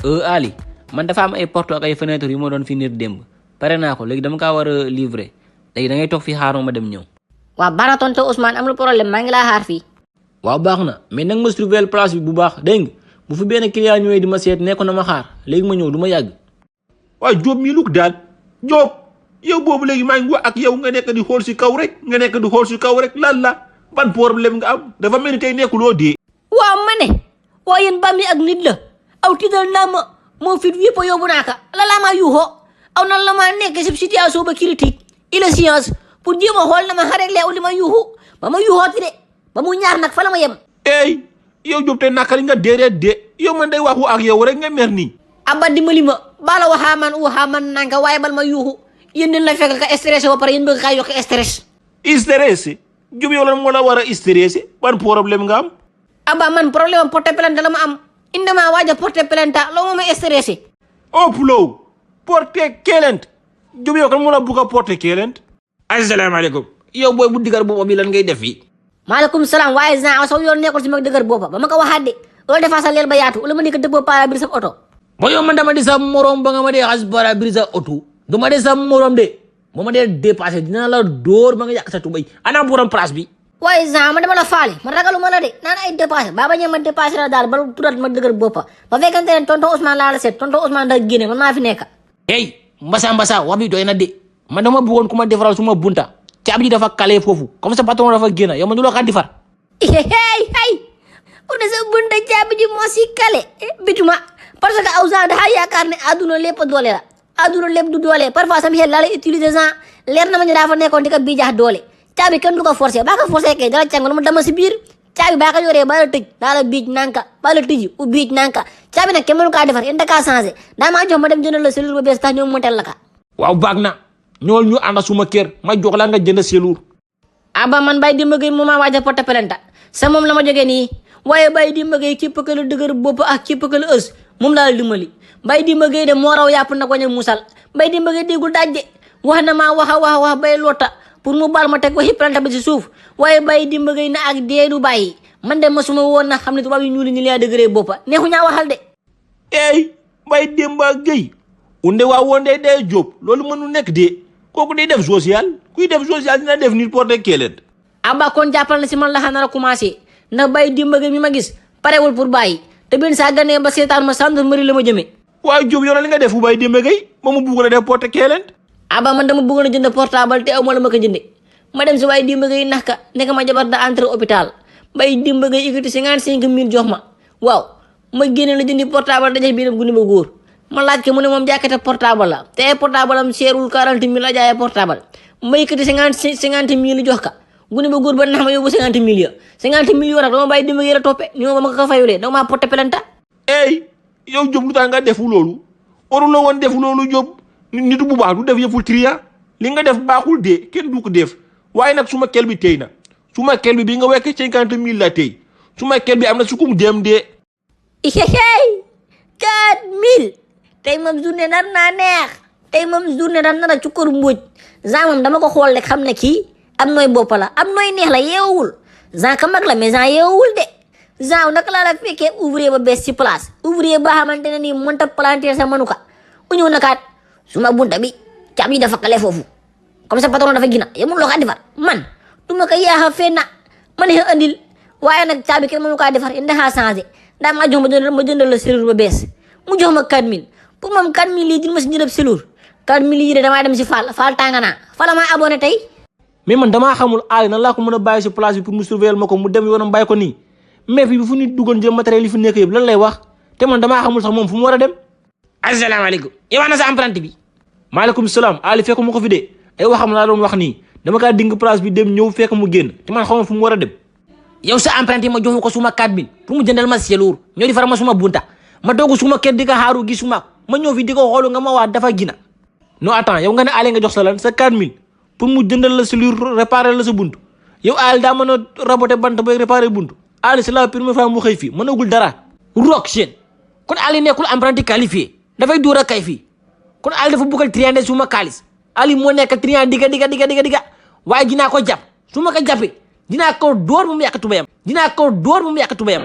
Ali man dafa am ay porte ak ay fenêtre yu ma doon finir démb pare naa ko léegi dama kaa war a livrer léegi da ngay toog fii xaaral ma dem ñëw. waaw baax na tonton Ousmane amul problème maa ngi laa xaar fii. waaw baax na mais nag ma surveiller place bi bu baax dégg nga bu fi benn client ñëwee di ma seet nekkoon na ma xaar léegi ma ñëw du ma yàgg. waaw Diop mii lu ko daal Diop yow boobu léegi maa ngi wax ak yow nga nekk di xool si kaw rek lan la ban problème nga am dafa mel ni tey nekkuloo dee. waaw ma ne waaye yéen bam yi ak nit la aw tiital naa ma moo fit yëpp a yóbbu naa ka la laa maa yuuxoo aw nan la maa nekk si situation ba critique il est science pour jéem a xool na ma xarek lee li ma yuuxu ba ma yuuxooti de ba mu ñaar nag fa la ma yem. yow Diop te nakari nga déedéet de yow man day waxu ak yow rek nga mer nii. abba dimbali ma bala waxaa man nanka waaye bal ma yuuxu yéen dañ la fekk ka stressé ba pare yéen bëgg kaa yokk stress. stressé Diop yow lan moo la war a stressé ban problème nga am. abba man problème porté plainte la ma am indi maa waaj a porté plainte loo ma stressé. Pulo porté kelent Diop yow kan moo la bugg a porté kelent. asalaamaaleykum yow booy bu digar boobu bi lan ngay def fii. maaleykum salaam waaye Jean saw yoon nekkul si mag dëgër boppa ba ma ko waxaat de loolu defaa sa leel ba yaatu wala ma nekk dëppoo pare-brise sa oto. ba yow man dama di sa morom ba nga ma dee xas pare-brise sa oto du ma dee sa morom de ba ma dee dépassé dina la dóor ba nga yàq sa tubay ana borom place bi. waaye Jean ma dama la faale ma ragalu ma la de naan ay dépassé baa bañee ma dépassé la daal ba turat ma dëgër boppa ba fekkante ne tonton Ousmane laa la seet tonton Ousmane da génne man maa fi nekk. mbasa wax bi doy na de man dama bëggoon ku ma defaral suma bunta caabi ji dafa kale foofu comme ça patron dafa génn yow ma du la ka defar. on sa bunta caabi ji moo si kale bituma parce que aw Jean dafa yaakaar ne àdduna lépp doole la àdduna lépp du doole parfois sama xel laa lay utiliser Jean leer na ma ñu daa fa nekkoon di ko bii jaax doole caabi kenn du ko forcé baa ko forcé kay dala càng ma dama si biir caabi baa ko yoree baa la tëj daa la biij nanka baa la tëji u biij nanka caabi nag kenn mënu kaa defar yéen da kaa changé daa maa jox ma dem jëndal la cellule ba bees tax ñoom montel la ka. waaw baax na ñool ñu ànd suma kër ma jox la nga jënd cellule. aba man Baye Demba Gueye moom maa waaj a porté plainte sa moom la ma jógee nii waaye Baye Demba Gueye képp ka la dëgër bopp ak képp ka la ës moom laa dimbali Baye Demba Gueye de moo raw yàpp na ko ñu musal Baye Demba Gueye déggul daaj de wax na maa wax bay loota pour mu baal ma teg waxi plainte bi si suuf waaye Baye Demba Gueye na ak dee du bàyyi man de masuma woon na xam ne tubaab yi ñuuli ni laa dëgëree boppa neexu ñaa waxal de. Baye Demba Gueye unde waa woon de day Diop loolu mënu nekk de kooku day def social kuy def social dina def nit porté kelent. aba kon jàppal na si man la xam nar a commencé ndax Baye Demba Gueye mi ma gis parewul pour bàyyi te benn saa ganee ba seetaan ma gendarmerie la ma jëmee. waaye Diop yow li nga def fu Baye Demba Gueye ma mu bugg la def porté kelent. aba man dama bëggoon a jënd portable te aw ma la ma ko jënde ma dem si Baye Demba Gueye nax ka nekk ma jabar da entré hôpital Baye Demba Gueye yëkkati 55 000 jox ma waaw ma génne la jëndi portable daje bi guni ma góor ma laaj ko mu ne moom jàkkate portable la te portable am seerul 40 000 la jaayee portable ma yëkkati 50 000 jox ka guni ma góor ba nax ma yóbbu 50 000 ya 50 000 yoo nag dama Baye Demba Gueye la toppe ni ma ko fayulee dama maa porté plainte. yow Diop lu tax nga defu loolu waru la woon defu loolu Diop nitu bu baax du def yëfu triya li nga def baaxul de kenn du ko def waaye nag suma kel bi tey na suma kel bi nga wekk 50 000 la tey suma kel bi am na sukum dem de. 4000 tey moom journée nar naa neex tey moom journée nar na cukkur mbuuj Jean moom dama ko xool rek xam ne kii am nooy bopp la am nooy neex la yeewul Jean ka mag la mais Jean yeewul de Jean naka laa la fekkee ouvrier ba bees ci place ouvrier ba xamante ne nii mënta planter sa mënu ka u ñëw nakaat suma bunta bi caabi yi dafa kale foofu comme ça patron dafa gina yow mun loo kaa defar man du ma ko yaaxa fenn ma ne andil waaye nag caabi kenn mënu kaa defar indi xaa changé daa maa jox ma jëndal la cellule ba bees mu jox ma 4000 pour moom 4000 lii di ma si jëndab cellule 4000 lii de damaa dem si Fall tànga naa Fall maa abonné tey. mais man damaa xamul aali nan laa ko mën a bàyyi si place bi pour mu surveiller ma ko mu dem yoonam bàyyi ko nii mais fii bi fu nit duggoon jël matériel yi fi nekk yëpp lan lay wax te man damaa xamul sax moom fu mu war a dem. asalaamaaleykum yow ana sa emprunté bi. maaleykum salaam Ali fekk mu ko fi de ay waxam laa doon wax nii dama kaa ding place bi dem ñëw fekk mu génn te man xamoon fu mu war a dem. yow sa emprunté ma jox ko suma 4000 pour mu jëndal ma cellule ñoo di faral ma suma bunta ma doog suma kër di ko xaaru gisuma ma ñëw fi di ko xoolu nga ma waa dafa gina non attends yow nga ne Ali nga jox sa lan sa 4000 pour mu jëndal la cellule réparer la sa buntu yow Ali daa mën a raboter bant ba réparer buntu Ali c'est la première fois mu xëy fii mënagul dara rock chaine kon Ali nekkul apprenti qualifié dafay door a kay fii kon Ali dafa bëgg a triander suma kaalis Ali moo nekk triand digga waaye dinaa ko jàpp su ma ko jàppee dinaa ko dóor bu mu yàq tubayam